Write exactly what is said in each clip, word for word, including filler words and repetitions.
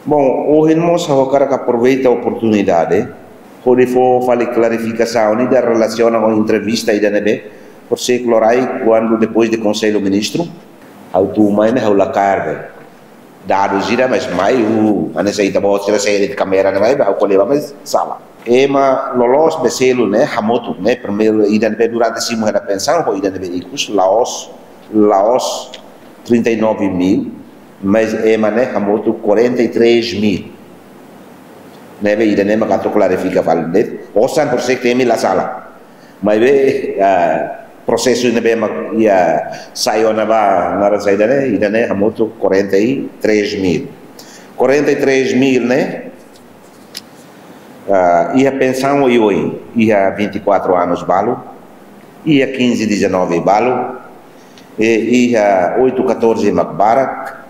Bom, ohin mós ha'u hakarak aproveita oportunidade hodi fó fali klarifikasaun ida relasiona ho entrevista ida ne'ebé José Klorai, kuandu depois de Konsellu Ministru, ha'u tun mai ne'e ha'u la kaer be dadus ida, mas mai, uh, hanesan ita-boot sira seri kámera ne'e mai, ha'u ko'alia ba, mas sala. Ema loloos be selu ne'e hamutuk ne'e, primeiru ida ne'ebé durante simu hela pensaun, ho ida ne'ebé ikus, la'ós, la'ós trinta e nove mil, mas ema ne'e hamutuk quarenta e três mil. Ne'ebé ida ne'e mak atu klarifika fali de'it. Osan por ser temi la sala. Maibé, ah, prosesu ne'ebé mak iha sai ona ba naran saida ne'e, ida ne'e hamutuk quarenta e três mil. Quarenta e três mil ne'e, ah, iha pensaun oioin, iha vinte e quatro anos balu, iha quinze dezanove balu, e iha oito catorze mak barak,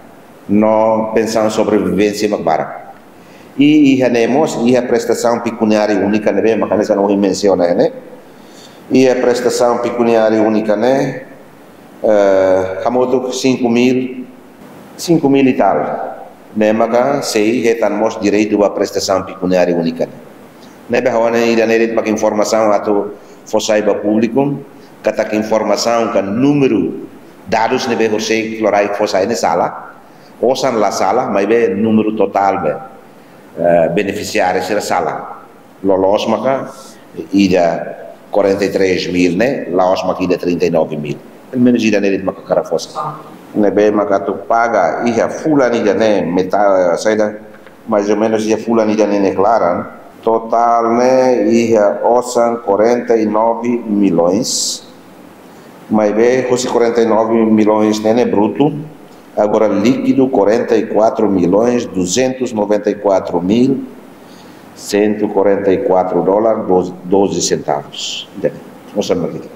no pensaun sobrevivência mak barak. I iha ne'e mós, iha prestasaun pekuniária únika ne'ebé mak hanesan ohin mensiona ne'e. Iha prestasaun pekuniária únika ne'e, eh, hamutuk cinco mil, cinco mil e tal. Ne'e maka sei hetan mós direitu ba prestasaun pekuniária únika ne'e. Ne'ebé ha'u hanoin ida ne'e de'it mak informasaun atu fó sai ba públiku, katak informasaun ka númeru, dadus ne'ebé José Klorai fó sai ne'e sala, osan la sala, maibé númeru totál be, eh, benefisiáriu sira sala. Loloos maka ida quarenta e três mil ne'e, la'ós maka ida trinta e nove mil. Pelumenus ida ne'e de'it mak hakarak fó sai. Ne'ebé maka atu paga iha fulan ida ne'e, meta-, saida, mais ou menos iha fulan ida ne'e nia klaran. Totál ne'e iha osan quarenta e nove milhões. Maibé, hosi quarenta e nove milhões ne'e, ne'e brutu. Agora líkidu quarenta e quatro milhões duzentos noventa e quatro mil cento e quarenta e quatro dólar doze, doze centavos. Entende? Osan mak ida.